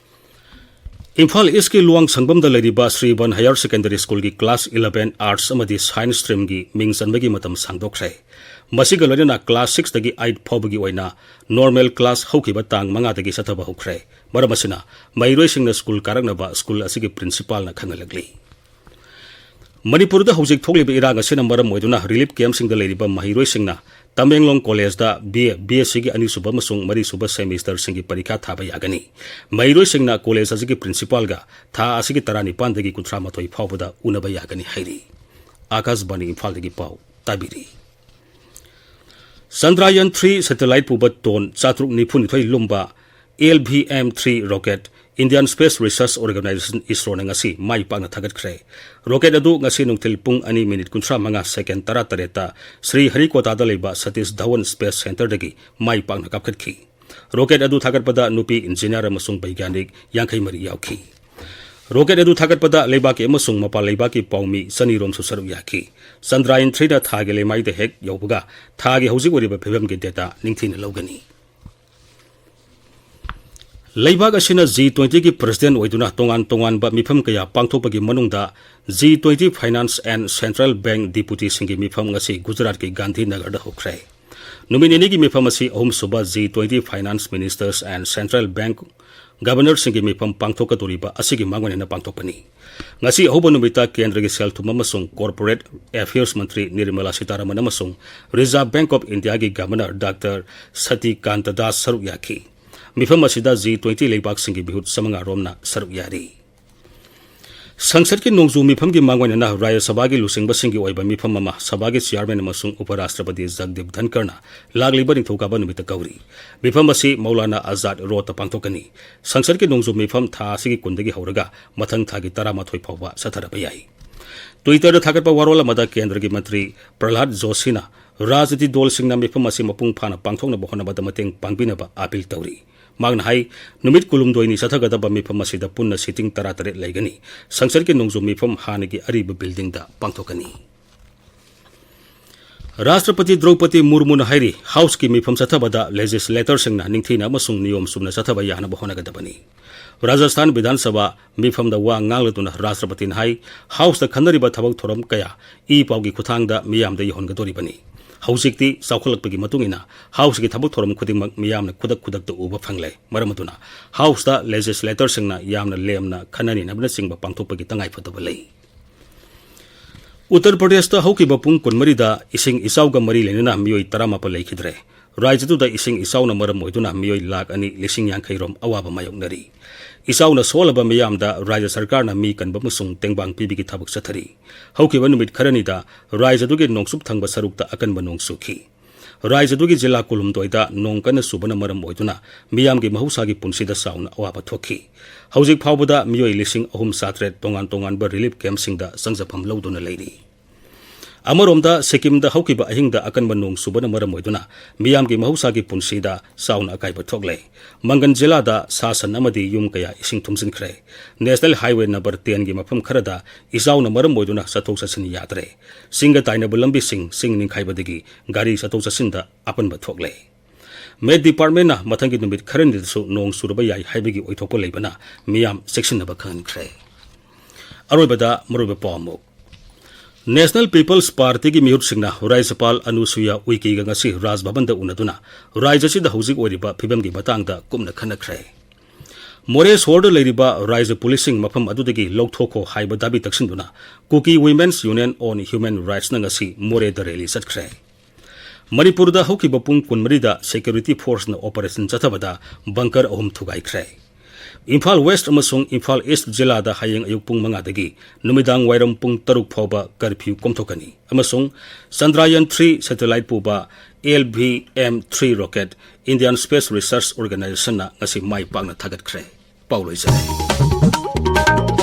ꯏꯝꯐꯥꯜ ꯏꯁꯀꯤ ꯂꯨꯋꯥꯡ ꯁꯪꯕꯝꯗ ꯂꯩꯔꯤꯕ ꯁ꯭ꯔꯤ ꯕꯟ ꯍꯥꯌꯔ ꯁꯦꯀꯦꯟꯗꯔꯤ ꯁ꯭ꯀꯨꯜꯒꯤ ꯀ꯭ꯂꯥꯁ ꯏꯂꯚꯦꯟ ꯑꯥꯔꯠꯁ ꯑꯃꯗꯤ ꯁꯥꯏꯟꯁ ꯁ꯭ꯇ꯭ꯔꯤꯝꯒꯤ ꯃꯤꯡ ꯆꯟꯕꯒꯤ ꯃꯇꯝ ꯁꯥꯡꯗꯣꯛꯈ꯭ꯔꯦ꯫ ꯃꯁꯤꯒ ꯂꯣꯏꯅꯅ ꯀ꯭ꯂꯥꯁ ꯁꯤꯛꯁꯇꯒꯤ ꯑꯩꯠ ꯐꯥꯎꯕꯒꯤ ꯑꯣꯏꯅ ꯅꯣꯔꯃꯦꯜ ꯀ꯭ꯂꯥꯁ ꯍꯧꯈꯤꯕ ꯇꯥꯡ ꯃꯉꯥꯗꯒꯤ ꯆꯠꯊꯕ ꯍꯧꯈ꯭ꯔꯦ꯫ ꯃꯔꯝ ꯑꯁꯤꯅ ꯃꯍꯩꯔꯣꯏꯁꯤꯡꯅ ꯁ꯭ꯀꯨꯜ ꯀꯥꯔꯛꯅꯕ ꯁ꯭ꯀꯨꯜ ꯑꯁꯤꯒꯤ ꯄ꯭ꯔꯤꯟꯁꯤꯄꯥꯜꯅ ꯈꯪꯍꯜꯂꯛꯂꯤ꯫ ꯃꯅꯤꯄꯨꯔꯗ ꯍꯧꯖꯤꯛ ꯊꯣꯛꯂꯤꯕ ꯏꯔꯥꯡ ꯑꯁꯤꯅ ꯃꯔꯝ ꯑꯣꯏꯗꯨꯅ ꯔꯤꯂꯤꯐ ꯀꯦꯝꯞꯁꯤꯡꯗ ꯂꯩꯔꯤꯕ ꯃꯍꯩꯔꯣꯏꯁꯤꯡꯅ ꯇꯃꯦꯡꯂꯣꯡ ꯀꯣꯂꯦꯖꯇ ꯕꯤ ꯑꯦ, ꯕꯤ ꯑꯦꯁ ꯁꯤꯒꯤ ꯑꯅꯤꯁꯨꯕ ꯑꯃꯁꯨꯡ ꯃꯔꯤꯁꯨꯕ ꯁꯦꯃꯤꯁꯇꯔꯁꯤꯡꯒꯤ ꯄꯔꯤꯈꯥ ꯊꯥꯕ ꯌꯥꯒꯅꯤ꯫ ꯃꯍꯩꯔꯣꯏꯁꯤꯡꯅ ꯀꯣꯂꯦꯖ ꯑꯁꯤꯒꯤ ꯄ꯭ꯔꯤꯟꯁꯤꯄꯥꯜꯒ ꯊꯥ ꯑꯁꯤꯒꯤ ꯇꯔꯥꯅꯤꯄꯥꯟꯗꯒꯤ ꯀꯨꯟꯊ꯭ꯔꯥ ꯃꯥꯊꯣꯏ ꯐꯥꯎꯕꯗ ꯎꯅꯕ ꯌꯥꯒꯅꯤ ꯍꯥꯏꯔꯤ꯫ ꯑꯥꯀꯥꯁꯕꯥꯅꯤ ꯏꯝꯐꯥꯜꯗꯒꯤ ꯄꯥꯎ ꯇꯥꯕꯤꯔꯤ꯫ ꯆꯟꯗ꯭ꯔꯌꯥꯟ ꯊ꯭ꯔꯤ ꯁꯦꯇꯦꯂꯥꯏꯠ ꯄꯨꯕ ꯇꯣꯟ ꯆꯥꯇ꯭ꯔꯨꯛ ꯅꯤꯐꯨꯅꯤꯊꯣꯏ ꯂꯨꯝꯕ L V M three rocket Indian space research organisation, ꯏꯁꯔꯣꯅ ꯉꯁꯤ ꯃꯥꯏ ꯄꯥꯛꯅ ꯊꯥꯒꯠꯈ꯭ꯔꯦ꯫ ꯔꯣꯀꯦꯠ ꯑꯗꯨ ꯉꯁꯤ ꯅꯨꯡꯊꯤꯜ ꯄꯨꯡ ꯑꯅꯤ ꯃꯤꯅꯤꯠ ꯀꯨꯟꯊ꯭ꯔꯥ ꯃꯉꯥ ꯁꯦꯀꯦꯟ ꯇꯔꯥ ꯇꯔꯦꯠꯇ ꯁ꯭ꯔꯤ ꯍꯔꯤꯀꯣꯇꯥꯗ ꯂꯩꯕ ꯁꯇꯤꯁ ꯙꯋꯟ ꯁ꯭ꯄꯦꯁ ꯁꯦꯟꯇꯔꯗꯒꯤ ꯃꯥꯏ ꯄꯥꯛꯅ ꯀꯥꯞꯈꯠꯈꯤ꯫ ꯔꯣꯀꯦꯠ ꯑꯗꯨ ꯊꯥꯒꯠꯄꯗ ꯅꯨꯄꯤ ꯏꯟꯖꯤꯅꯤꯌꯥꯔ ꯑꯃꯁꯨꯡ ꯕꯩꯒ꯭ꯌꯥꯅꯤꯛ ꯌꯥꯡꯈꯩ ꯃꯔꯤ ꯌꯥꯎꯈꯤ꯫ ꯔꯣꯀꯦꯠ ꯑꯗꯨ ꯊꯥꯒꯠꯄꯗ ꯂꯩꯕꯥꯛꯀꯤ ꯑꯃꯁꯨꯡ ꯃꯄꯥꯟ ꯂꯩꯕꯥꯛꯀꯤ ꯄꯥꯎꯃꯤ ꯆꯅꯤꯔꯣꯝꯁꯨ ꯁꯔꯨꯛ ꯌꯥꯈꯤ꯫ ꯆꯟꯗ꯭ꯔꯥꯌꯟ ꯊ꯭ꯔꯤꯅ ꯊꯥꯒꯤ ꯂꯩꯃꯥꯏꯗ ꯍꯦꯛ ꯌꯧꯕꯒ ꯊꯥꯒꯤ ꯍꯧꯖꯤꯛ ꯑꯣꯏꯔꯤꯕ ꯐꯤꯕꯝꯒꯤ ꯗꯦꯇꯥ ꯅꯤꯡꯊꯤꯅ ꯂꯧꯒꯅꯤ꯫ ꯂꯩꯕꯥꯛ ꯑꯁꯤꯅ ꯖꯤ ꯇ꯭ꯋꯦꯟꯇꯤꯒꯤ ꯄ꯭ꯔꯁꯤꯗꯦꯟ ꯑꯣꯏꯗꯨꯅ ꯇꯣꯉꯥꯟ ꯇꯣꯉꯥꯟꯕ ꯃꯤꯐꯝ ꯀꯌꯥ ꯄꯥꯡꯊꯣꯛꯄꯒꯤ ꯃꯅꯨꯡꯗ G twenty finance and central bank ꯗꯤꯄꯨꯇꯤꯁꯤꯡꯒꯤ ꯃꯤꯐꯝ ꯉꯁꯤ ꯒꯨꯖꯔꯥꯠꯀꯤ ꯒꯥꯟꯙꯤꯅꯒꯔꯗ ꯍꯧꯈ꯭ꯔꯦ꯫ ꯅꯨꯃꯤꯠ ꯅꯤꯅꯤꯒꯤ ꯃꯤꯐꯝ ꯑꯁꯤ ꯑꯍꯨꯝꯁꯨꯕ G twenty finance ministers and central bank ꯒꯕꯔꯅꯔꯁꯤꯡꯒꯤ ꯃꯤꯐꯝ ꯄꯥꯡꯊꯣꯛꯀꯗꯧꯔꯤꯕ ꯑꯁꯤꯒꯤ ꯃꯥꯡꯑꯣꯏꯅꯅ ꯄꯥꯡꯊꯣꯛꯄꯅꯤ꯫ ꯉꯁꯤ ꯑꯍꯧꯕ ꯅꯨꯃꯤꯠꯇ ꯀꯦꯟꯗ꯭ꯔꯒꯤ ꯁꯦꯜ ꯊꯨꯝ ꯑꯃꯁꯨꯡ ꯀꯣꯔꯄꯣꯔꯦꯠ ꯑꯦꯐꯤꯌꯔꯁ ꯃꯟꯇ꯭ꯔꯤ ꯅꯤꯔꯃꯂꯥ ꯁꯤꯇꯥꯔꯥꯃꯟ ꯑꯃꯁꯨꯡ ꯔꯤꯖꯥꯔꯚ ꯕꯦꯡꯛ ꯑꯣꯐ ꯏꯟꯗꯤꯌꯥꯒꯤ ꯒꯕꯔꯅꯔ ꯗꯥꯛꯇꯔ ꯁꯇꯤꯀꯥꯟꯇ ꯗꯥꯁ ꯁꯔꯨꯛ ꯌꯥꯈꯤ꯫ ꯃꯤꯐꯝ ꯑꯁꯤꯗ ꯖꯤ ꯇ꯭ꯋꯦꯟꯇꯤ ꯂꯩꯕꯥꯛꯁꯤꯡꯒꯤ ꯃꯤꯍꯨꯠ ꯆꯥꯃꯉꯥ ꯔꯣꯝꯅ ꯁꯔꯨꯛ ꯌꯥꯔꯤ꯫ ꯁꯪꯁꯠꯀꯤ ꯅꯣꯡꯖꯨ ꯃꯤꯐꯝꯒꯤ ꯃꯥꯡꯑꯣꯏꯅꯅ ꯔꯥꯖ꯭ꯌ ꯁꯚꯥꯒꯤ ꯂꯨꯆꯤꯡꯕꯁꯤꯡꯒꯤ ꯑꯣꯏꯕ ꯃꯤꯐꯝ ꯑꯃ ꯁꯚꯥꯒꯤ ꯆꯤꯌꯥꯔꯃꯦꯟ ꯑꯃꯁꯨꯡ ꯎꯄꯔꯥꯁꯇ꯭ꯔꯄꯇꯤ ꯖꯒꯗꯤꯞ ꯙꯟꯀꯔꯅ ꯂꯥꯛꯂꯤꯕ ꯅꯤꯡꯊꯧꯀꯥꯕ ꯅꯨꯃꯤꯠꯇ ꯀꯧꯔꯤ꯫ ꯃꯤꯐꯝ ꯑꯁꯤ ꯃꯧꯂꯥꯅꯥ ꯑꯖꯥꯗ ꯔꯣꯗꯇ ꯄꯥꯡꯊꯣꯛꯀꯅꯤ꯫ ꯁꯪꯁꯠꯀꯤ ꯅꯣꯡꯖꯨ ꯃꯤꯐꯝ ꯊꯥ ꯑꯁꯤꯒꯤ ꯀꯨꯟꯗꯒꯤ ꯍꯧꯔꯒ ꯃꯊꯪ ꯊꯥꯒꯤ ꯇꯔꯥꯃꯥꯊꯣꯏ ꯐꯥꯎꯕ ꯆꯠꯊꯔꯕ ꯌꯥꯏ꯫ ꯇ꯭ꯋꯤꯇꯔꯗ ꯊꯥꯒꯠꯄ ꯋꯥꯔꯣꯜ ꯑꯃꯗ ꯀꯦꯟꯗ꯭ꯔꯒꯤ ꯃꯟꯇ꯭ꯔꯤ ꯄ꯭ꯔꯍꯂꯥꯗ ꯖꯣꯁꯤꯅ ꯔꯥꯖꯅꯤꯇꯤ ꯗꯣꯜꯁꯤꯡꯅ ꯃꯤꯐꯝ ꯑꯁꯤ ꯃꯄꯨꯡ ꯐꯥꯅ ꯄꯥꯡꯊꯣꯛꯅꯕ ꯍꯣꯠꯅꯕꯗ ꯃꯇꯦꯡ ꯄꯥꯡꯕꯤꯅꯕ ꯑꯥꯄꯤꯜ ꯇꯧꯔꯤ꯫ ꯃꯍꯥꯛꯅ ꯍꯥꯏ, ꯅꯨꯃꯤꯠ ꯀꯨꯟꯍꯨꯝꯗꯣꯏꯅꯤ ꯆꯠꯊꯒꯗꯕ ꯃꯤꯐꯝ ꯑꯁꯤꯗ ꯄꯨꯟꯅ ꯁꯤꯇꯤꯡ ꯇꯔꯥꯇꯔꯦꯠ ꯂꯩꯒꯅꯤ꯫ ꯁꯪꯁꯠꯀꯤ ꯅꯣꯡꯖꯨ ꯃꯤꯐꯝ ꯍꯥꯟꯅꯒꯤ ꯑꯔꯤꯕ ꯕꯤꯜꯗꯤꯡꯗ ꯄꯥꯡꯊꯣꯛꯀꯅꯤ꯫ ꯔꯥꯁꯇ꯭ꯔꯄꯇꯤ ꯗ꯭ꯔꯧꯄꯗꯤ ꯃꯨꯔꯃꯨꯅ ꯍꯥꯏꯔꯤ, ꯍꯥꯎꯁꯀꯤ ꯃꯤꯐꯝ ꯆꯠꯊꯕꯗ ꯂꯦꯖꯤꯁꯂꯦꯇꯔꯁꯤꯡꯅ ꯅꯤꯡꯊꯤꯅ ꯑꯃꯁꯨꯡ ꯅꯤꯌꯣꯝ ꯆꯨꯝꯅ ꯆꯠꯊꯕ ꯌꯥꯅꯕ ꯍꯣꯠꯅꯒꯗꯕꯅꯤ꯫ ꯔꯥꯖꯁꯊꯥꯟ ꯕꯤꯙꯥꯟ ꯁꯚꯥ ꯃꯤꯐꯝꯗ ꯋꯥ ꯉꯥꯡꯂꯗꯨꯅ ꯔꯥꯁꯇ꯭ꯔꯄꯇꯤꯅ ꯍꯥꯏ, ꯍꯥꯎꯁꯇ ꯈꯟꯅꯔꯤꯕ ꯊꯕꯛ ꯊꯧꯔꯝ ꯀꯌꯥ ꯏ ꯄꯥꯎꯒꯤ ꯈꯨꯠꯊꯥꯡꯗ ꯃꯤꯌꯥꯝꯗ ꯌꯧꯍꯟꯒꯗꯧꯔꯤꯕꯅꯤ꯫ ꯍꯧꯖꯤꯛꯇꯤ ꯆꯥꯎꯈꯠꯂꯛꯄꯒꯤ ꯃꯇꯨꯡ ꯏꯟꯅ ꯍꯥꯎꯁꯀꯤ ꯊꯕꯛ ꯊꯧꯔꯝ ꯈꯨꯗꯤꯡꯃꯛ ꯃꯤꯌꯥꯝꯅ ꯈꯨꯗꯛ ꯈꯨꯗꯛꯇ ꯎꯕ ꯐꯪꯂꯦ꯫ ꯃꯔꯝ ꯑꯗꯨꯅ ꯍꯥꯎꯁꯇ ꯂꯦꯖꯤꯁꯂꯦꯇꯔꯁꯤꯡꯅ ꯌꯥꯝꯅ ꯂꯦꯝꯅ ꯈꯟꯅ ꯅꯩꯅꯕꯅꯆꯤꯡꯕ ꯄꯥꯡꯊꯣꯛꯄꯒꯤ ꯇꯉꯥꯏꯐꯗꯕ ꯂꯩ꯫ ꯎꯠꯇꯔ ꯄ꯭ꯔꯗꯦꯁꯇ ꯍꯧꯈꯤꯕ ꯄꯨꯡ ꯀꯨꯟꯃꯔꯤꯗ ꯏꯁꯤꯡ ꯏꯆꯥꯎꯒ ꯃꯔꯤ ꯂꯩꯅꯅ ꯃꯤꯑꯣꯏ ꯇꯔꯥꯃꯥꯄꯜ ꯂꯩꯈꯤꯗ꯭ꯔꯦ꯫ ꯔꯥꯖ꯭ꯌꯗꯨꯗ ꯏꯁꯤꯡ ꯏꯆꯥꯎꯅ ꯃꯔꯝ ꯑꯣꯏꯗꯨꯅ ꯃꯤꯑꯣꯏ ꯂꯥꯈ ꯑꯅꯤ ꯂꯤꯁꯤꯡ ꯌꯥꯡꯈꯩ ꯔꯣꯝ ꯑꯋꯥꯕ ꯃꯥꯌꯣꯛꯅꯔꯤ꯫ ꯏꯆꯥꯎꯅ ꯁꯣꯛꯍꯜꯂꯕ ꯃꯤꯌꯥꯝꯗ ꯔꯥꯖ꯭ꯌ ꯁꯔꯀꯥꯔꯅ ꯃꯤ ꯀꯟꯕ ꯑꯃꯁꯨꯡ ꯇꯦꯡꯕꯥꯡ ꯄꯤꯕꯒꯤ ꯊꯕꯛ ꯆꯠꯊꯔꯤ꯫ ꯍꯧꯈꯤꯕ ꯅꯨꯃꯤꯠ ꯈꯔꯅꯤꯗ ꯔꯥꯖ꯭ꯌꯗꯨꯒꯤ ꯅꯣꯡꯆꯨꯞ ꯊꯪꯕ ꯁꯔꯨꯛꯇ ꯑꯀꯟꯕ ꯅꯣꯡ ꯆꯨꯈꯤ꯫ ꯔꯥꯖ꯭ꯌꯗꯨꯒꯤ ꯖꯤꯂꯥ ꯀꯨꯟꯍꯨꯝꯗꯣꯏꯗ ꯅꯣꯡ ꯀꯟꯅ ꯆꯨꯕꯅ ꯃꯔꯝ ꯑꯣꯏꯗꯨꯅ ꯃꯤꯌꯥꯝꯒꯤ ꯃꯍꯧꯁꯥꯒꯤ ꯄꯨꯟꯁꯤꯗ ꯆꯥꯎꯅ ꯑꯋꯥꯕ ꯊꯣꯛꯈꯤ꯫ ꯍꯧꯖꯤꯛ ꯐꯥꯎꯕꯗ ꯃꯤꯑꯣꯏ ꯂꯤꯁꯤꯡ ꯑꯍꯨꯝ ꯆꯥꯇ꯭ꯔꯦꯠ ꯇꯣꯉꯥꯟ ꯇꯣꯉꯥꯟꯕ ꯔꯤꯂꯤꯐ ꯀꯦꯝꯞꯁꯤꯡꯗ ꯆꯪꯖꯐꯝ ꯂꯧꯗꯨꯅ ꯂꯩꯔꯤ꯫ ꯑꯃꯔꯣꯝꯗ, ꯁꯤꯛꯀꯤꯝꯗ ꯍꯧꯈꯤꯕ ꯑꯍꯤꯡꯗ ꯑꯀꯟꯕ ꯅꯣꯡ ꯆꯨꯕꯅ ꯃꯔꯝ ꯑꯣꯏꯗꯨꯅ ꯃꯤꯌꯥꯝꯒꯤ ꯃꯍꯧꯁꯥꯒꯤ ꯄꯨꯟꯁꯤꯗ ꯆꯥꯎꯅ ꯑꯀꯥꯏꯕ ꯊꯣꯛꯂꯦ꯫ ꯃꯪꯒꯟ ꯖꯤꯂꯥꯗ ꯁꯥ ꯁꯟ ꯑꯃꯗꯤ ꯌꯨꯝ ꯀꯌꯥ ꯏꯁꯤꯡ ꯊꯨꯝꯖꯤꯟꯈ꯭ꯔꯦ꯫ ꯅꯦꯁꯅꯦꯜ ꯍꯥꯏꯋꯦ ꯅꯝꯕꯔ ꯇꯦꯟꯒꯤ ꯃꯐꯝ ꯈꯔꯗ ꯏꯆꯥꯎꯅ ꯃꯔꯝ ꯑꯣꯏꯗꯨꯅ ꯆꯠꯊꯣꯛ ꯆꯠꯁꯤꯟ ꯌꯥꯗ꯭ꯔꯦ꯫ ꯆꯤꯡꯒ ꯇꯥꯏꯅꯕ ꯂꯝꯕꯤꯁꯤꯡ ꯆꯤꯡ ꯅꯤꯡꯈꯥꯏꯕꯗꯒꯤ ꯒꯥꯔꯤ ꯆꯠꯊꯣꯛ ꯆꯠꯁꯤꯟꯗ ꯑꯄꯟꯕ ꯊꯣꯛꯂꯦ꯫ ꯃꯦꯠ ꯗꯤꯄꯥꯔꯠꯃꯦꯟꯅ ꯃꯊꯪꯒꯤ ꯅꯨꯃꯤꯠ ꯈꯔꯅꯤꯗꯁꯨ ꯅꯣꯡ ꯆꯨꯔꯕ ꯌꯥꯏ ꯍꯥꯏꯕꯒꯤ ꯑꯣꯏꯊꯣꯛꯄ ꯂꯩꯕꯅ ꯃꯤꯌꯥꯝ ꯆꯦꯛꯁꯤꯟꯅꯕ ꯈꯪꯍꯟꯈ꯭ꯔꯦ꯫ ꯑꯔꯣꯏꯕꯗ ꯃꯔꯨꯑꯣꯏꯕ ꯄꯥꯎ ꯑꯃꯨꯛ꯫ ꯅꯦꯁꯅꯦꯜ ꯄꯤꯄꯜꯁ ꯄꯥꯔꯇꯤꯒꯤ ꯃꯤꯍꯨꯠꯁꯤꯡꯅ ꯔꯥꯖ꯭ꯌꯄꯥꯜ ꯑꯅꯨꯁꯨꯌꯥ ꯎꯏꯀꯦꯒ ꯉꯁꯤ ꯔꯥꯖ ꯚꯕꯟꯗ ꯎꯅꯗꯨꯅ ꯔꯥꯖ꯭ꯌ ꯑꯁꯤꯗ ꯍꯧꯖꯤꯛ ꯑꯣꯏꯔꯤꯕ ꯐꯤꯕꯝꯒꯤ ꯃꯇꯥꯡꯗ ꯀꯨꯞꯅ ꯈꯟꯅꯈ꯭ꯔꯦ꯫ ꯃꯣꯔꯦ ꯁꯣꯍꯣꯔꯗ ꯂꯩꯔꯤꯕ ꯔꯥꯖ꯭ꯌ ꯄꯨꯂꯤꯁꯁꯤꯡ ꯃꯐꯝ ꯑꯗꯨꯗꯒꯤ ꯂꯧꯊꯣꯛꯈꯣ ꯍꯥꯏꯕ ꯗꯥꯕꯤ ꯇꯛꯁꯤꯟꯗꯨꯅ Kuki Women's Union on Human Rightsꯅ ꯉꯁꯤ ꯃꯣꯔꯦꯗ ꯔꯦꯂꯤ ꯆꯠꯈ꯭ꯔꯦ꯫ ꯃꯅꯤꯄꯨꯔꯗ ꯍꯧꯈꯤꯕ ꯄꯨꯡ ꯀꯨꯟꯃꯔꯤꯗ ꯁꯦꯀ꯭ꯌꯨꯔꯤꯇꯤ ꯐꯣꯔꯁꯅ ꯑꯣꯄꯔꯦꯁꯟ ꯆꯠꯊꯕꯗ ꯕꯪꯀꯔ ꯑꯍꯨꯝ ꯊꯨꯒꯥꯏꯈ꯭ꯔꯦ꯫ ꯏꯝꯐꯥꯜ ꯋꯦꯁ꯭ꯠ ꯑꯃꯁꯨꯡ ꯏꯝꯐꯥꯜ ꯏꯁ꯭ꯠ ꯖꯤꯂꯥꯗ ꯍꯌꯦꯡ ꯑꯌꯨꯛ ꯄꯨꯡ ꯃꯉꯥꯗꯒꯤ ꯅꯨꯃꯤꯗꯥꯡ ꯋꯥꯏꯔꯝ ꯄꯨꯡ ꯇꯔꯨꯛ ꯐꯥꯎꯕ ꯀꯔꯐ꯭ꯌꯨ ꯀꯣꯝꯊꯣꯛꯀꯅꯤ ꯑꯃꯁꯨꯡ ꯆꯟꯗ꯭ꯔꯌꯥꯟ ꯊ꯭ꯔꯤ ꯁꯦꯇꯦꯂꯥꯏꯠ ꯄꯨꯕ L V M three rocket Indian space research ꯑꯣꯔꯒꯅꯥꯏꯖꯦꯁꯟꯅ ꯉꯁꯤ ꯃꯥꯏ ꯄꯥꯛꯅ ꯊꯥꯒꯠꯈ꯭ꯔꯦ꯫ ꯄꯥꯎ ꯂꯣꯏꯖꯔꯦ꯫